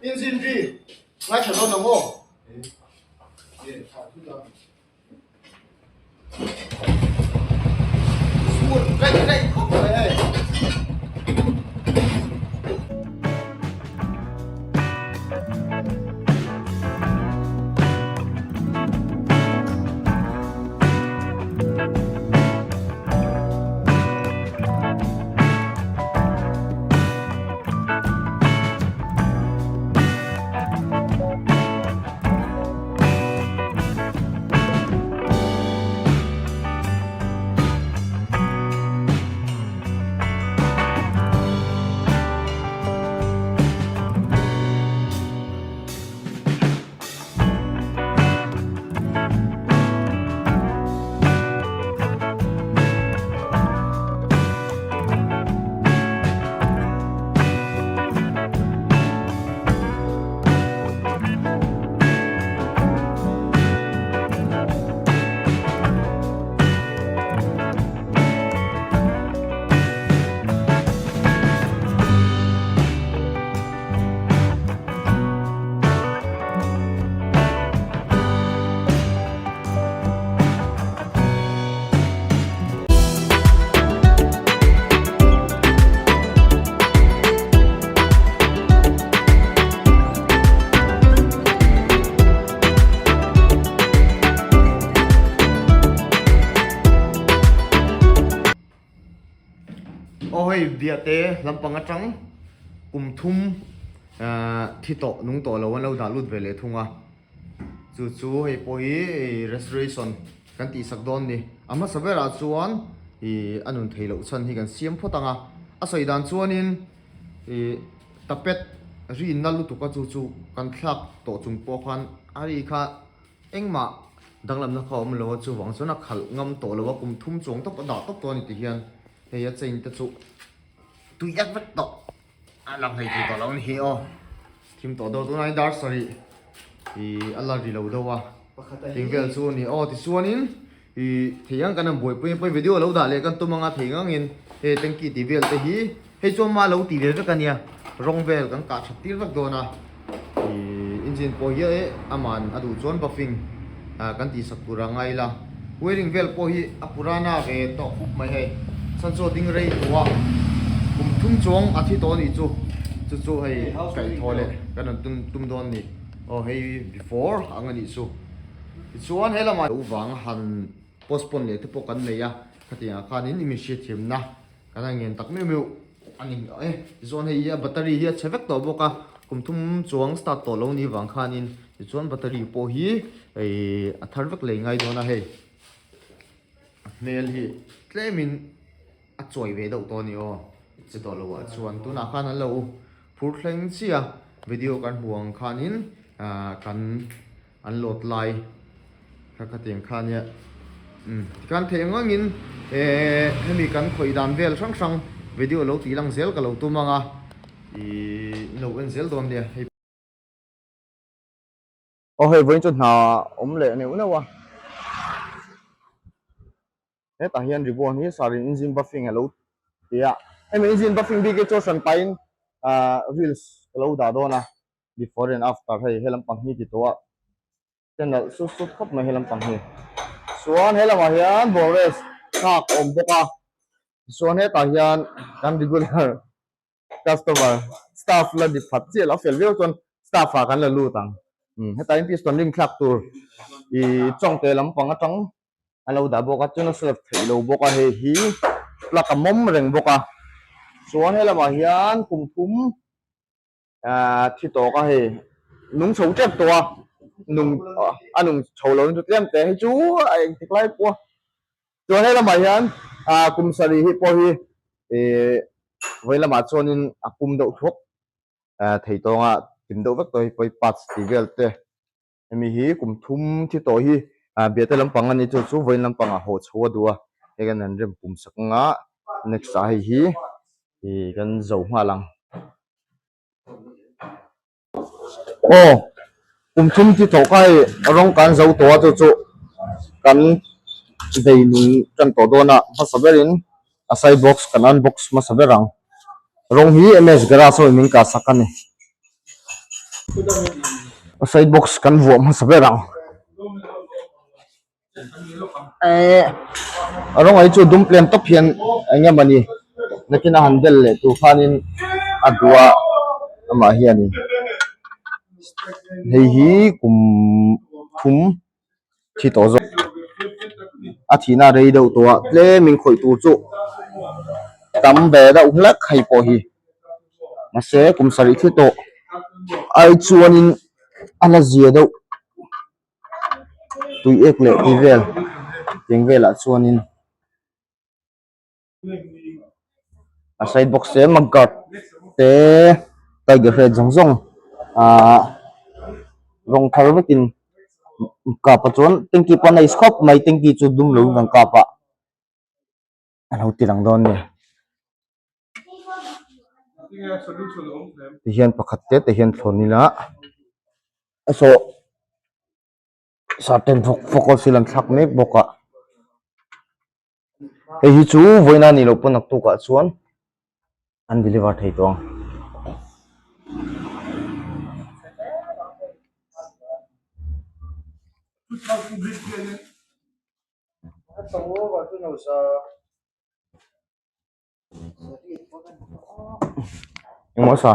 Engine ri ngaithla dawn ang aw. Smooth raih raih khawp mai hei. Aw hei biate lampang atang kum thum thi tawh nung tawh lo an lo dah lut ve leh thung a chu chu hei pawh hi restoration kan tih sak dawn ni a hmasa berah chuan ih a nun theih loh chhan hi kan siam phawt ang a a sawi dan chuanin ih tapet rinna lutuk a chu chu kan thlak tawh chung pawh khan a ri kha Engmah danglamna kha a awm lo a, chuvang chuan a khalh ngam tawh lo a, kum thum chuang tawp a dah tawp tawh a ni ti hian hei a chain te chu tui ek vek tawh a lang hlei thei tawh lo a ni hi aw, thim tawh deuh tunah hi dar sarih ih a la ri lo deuh a, tih vel chu a ni aw tichuanin ih thei ang kan han buaipui a pawi video lo dah leh kan tum anga thei ngangin hei tanky tih vel te hi hei chuan mah lo tih ve vek a nia rawng vel kan kah that tir vek dawn a ih engine pawh hi aman a duh chuan buffing ah kan tih sak tur a ngai ila wiring vel pawh hi a purana ve tawh khawp mai hei chhan chu a ding rei tawh a kum thum chuang a thi tawh a nih chu chu chu hei kaihthawh leh kan rawn tum tum dawn a ni aw hei before ang a nih chu. Tichuan he lamah lo vang han postpone leh te pawh kan nei a, khatiangah khanin i min hriatthiamna kan han ngen tak meuh meuh a ni e. Tichuan hei hi a battery hi a chhe vek tawh bawk a, kum thum chuang start tawh lo ni vang khanin tichuan battery pawh hi ih a thar vek lei ngai dawn a hei a hmel hi tlemin a chawi ve deuh tawh a ni aw che tawh loh ah chuan tunah khan an lo phur thleng chiah a video kan hmuh ang khanin ah kan an load lai kha khatiang kha nia umm tikhan theih ang angin ehh hemi kan khawih dan vel hrang hrang video lo tih lang zel ka lo tum ang a ihh in lo en zel dawn nia hei. Aw hei vawiin chu hna awm leh neuh neuh a hetah hian ribbon hi sarin engine buffing a lo ti a hemi engine buffing bik hi chu hran pahin ahh reels ka lo dah dawn a before and after hei he lampang hi ti tawh a te nalh sut sut khawp mai he lampang hi chuan he lamah hian bores nghak a awm bawk a tichuan hetah hian kan regular customer staff la ni phat chiah lo a fel viau chuan staff ah kan la lut ang umm hetah hian piston ring thlak tur ih chawngte lampang atang a lo dah bawk a chuan a serve theih lo bawk a hei hi plug a mawm reng bawk a chuan he lamah hian kum thum ahh thi tawk a hei nung chho tep tawh a nung a nung chho lo chu tlem te hei chu a engtik lai pawh a chuan he lamah hian ahh kum sarih hi pawh hi ihh vawi lamah chuanin a pum deuh thuak ahh thei tawnga kim deuh vek tawh hi pawi parts tih vel te hemi hi kum thum thi tawh hi ah biate lampang a ni chu chu vawiin lampangah haw chho a duh a hei kan han rem pum sak anga next ah hei hi ih kan zo nghal ang. Aw kum thum thi tawh kha hei rawng kan zo tawh a chu chu kan vei nung tan tawh dawn a hmasa berin a side box kan unbox hmasa ber ang rawng hi ms garage ho in min kah sak a ni. Side box kan vuah hmasa ber ang. Eh a rawng ai chu dum tlem tawp hian eng nge mawni nakin a han bel leh tur khanin a duh a amah hianin hei hi kum thum thi tawh zawk a thihna a rei deuh tawh a tlemin khawih tur chu tam ve deuh hlek hei pawh hi mahse kum sarih thi tawh ai chuanin a la zia deuh. Tui ek leh tui vel tiang velah chuanin a side box te mug guard te tiger head zawng zawng ahh rawng thar vekin kap a chuan tanky pawh a nice khawp mai tanky chu dum lo in kan kap a a lo ti lang dawn a ni. Tihian pakhat te te hian thlawn ila a sawh sarten fawk fawk a thil an thlak mek bawk a hei hi chu vawiin a nih loh pawn naktuk ah chuan an deliver thei tawh ang. Engmaw sa?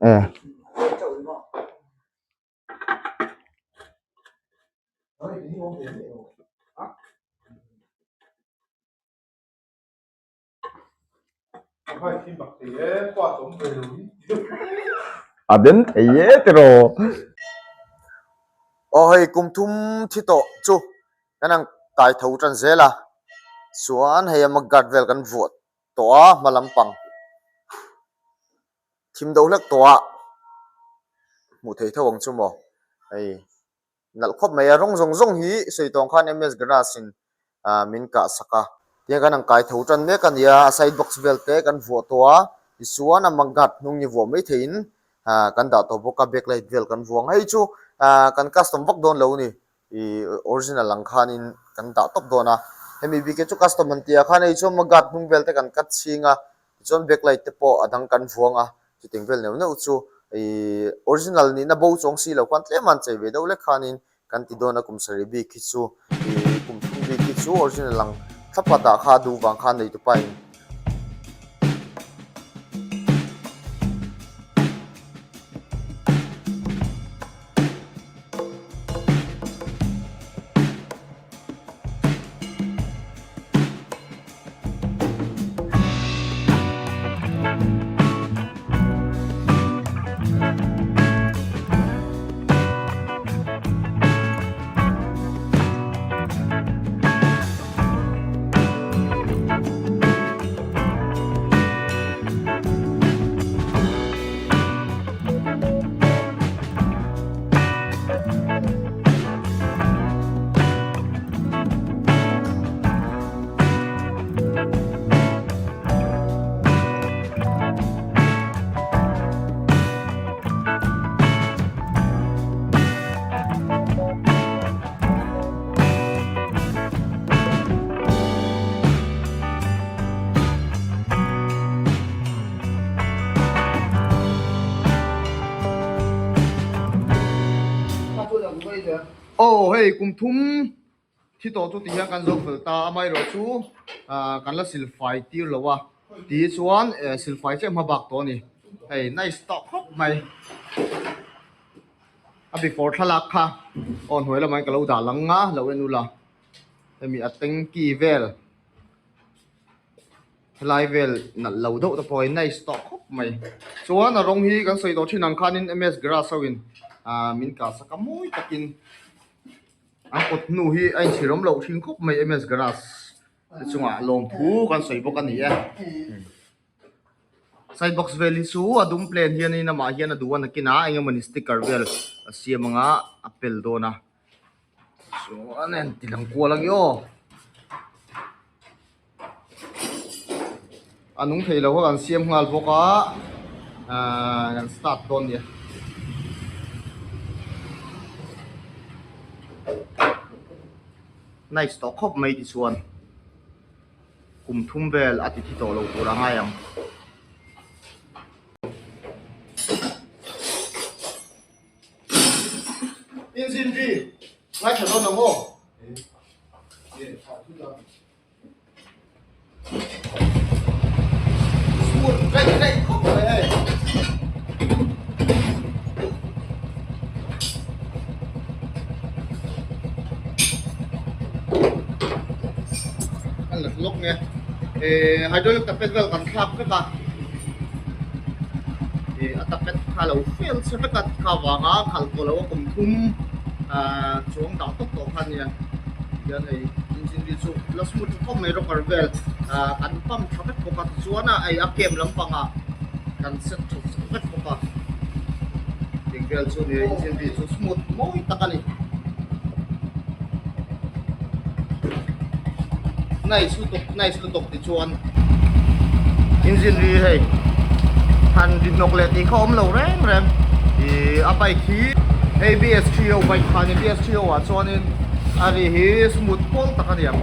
Eh. A den thei e tiraw. Aw hei kum thum thi tawh chu kan ang kai tho tan zel a chuan hei a mug guard vel kan vuah tawh a hma lampang thim deuh hlek tawh a hmuh theih tho ang chu maw hei nalh khawp mai a rawng zawng zawng hi sawi tawng khan ms grass in ah min kah sak a tiang kan ang kai tho tan mek a ni a a side box vel te kan vuah tawh a tichuan a mug guard hnung hi vuah mai theihin ah kan dah tawh bawk a back light vel kan vuah ang hei chu ah kan custom vak dawn lo a ni. Ih original ang khanin kan dah tawp dawn a hemi bik hi chu custom han tih ah khan hei chuan maw guard hnung vel te kan cut chhing a tichuan back light te pawh a dang kan vuang a chutiang vel neuh neuh chu ih original nihna bo chuang si lo khan tlem a an chei ve deuh lek khanin kan ti dawn a kum sarih bik hi chu ih kum thum bik hi chu original ang thlapa dah kha a duh vang khan nei tupa in. Aw hei kum thum thi tawh chu ti hian kan zo fel ta amaherawh chu ah kan la silfai tir lo a ti chuan eh silfai chiah hma bak tawh a ni hei nice tawh khawp mai a before thlalak kha aw hnuai lamah hian ka lo dah lang a lo en ula hemi a tanky vel. Helai vel nalh lo deuh te pawh hi nice tawh khawp mai. Chuan a rawng hi kan sawi tawh thin ang khanin ms grass ho in ah min kah sak a mawi takin an kawt hnu hi a inchhir awm loh thin khawp mai ms grass te chungah lawmthu kan sawi bawk a ni e. Side box vel hi chu a dum plan hianin amah hian a duh a nakinah eng emawni sticker vel a siam anga a pel dawn a. Chuan a inti lang kual ang i aw. A nung thei lo kha kan siam nghal bawk a ahh kan start dawn nia. Nice tawh khawp mai tichuan kum thum vel a ti thi tawh lo tur a ngai ang. Ngaithla dawn ang aw. Smooth raih raih khawp mai hei. A lat lawk nge. Eh hydraulic tapet vel kan thlak vek a. Eh a tapet kha lo fel chhe vek a kha vanga khalh tawh lo a kum thum ah chuang dah tawp tawh kha a nia. Tihian hei engine ri chu la smooth tha khawp mai rocker vel ah kan pump tha vek bawk a tichuan a ei a kem lampangah kan set tha vek bawk a tih vel chu nia engine ri chu smooth mawi tak a ni. Nice lutuk nice lutuk tichuan engine ri hei han ri hnawk leh tih kha awm lo reng reng ih a bike hi hei B S three ho bike kha a ni B S three ho ah chuanin a ri hi smooth pawl tak a ni ang.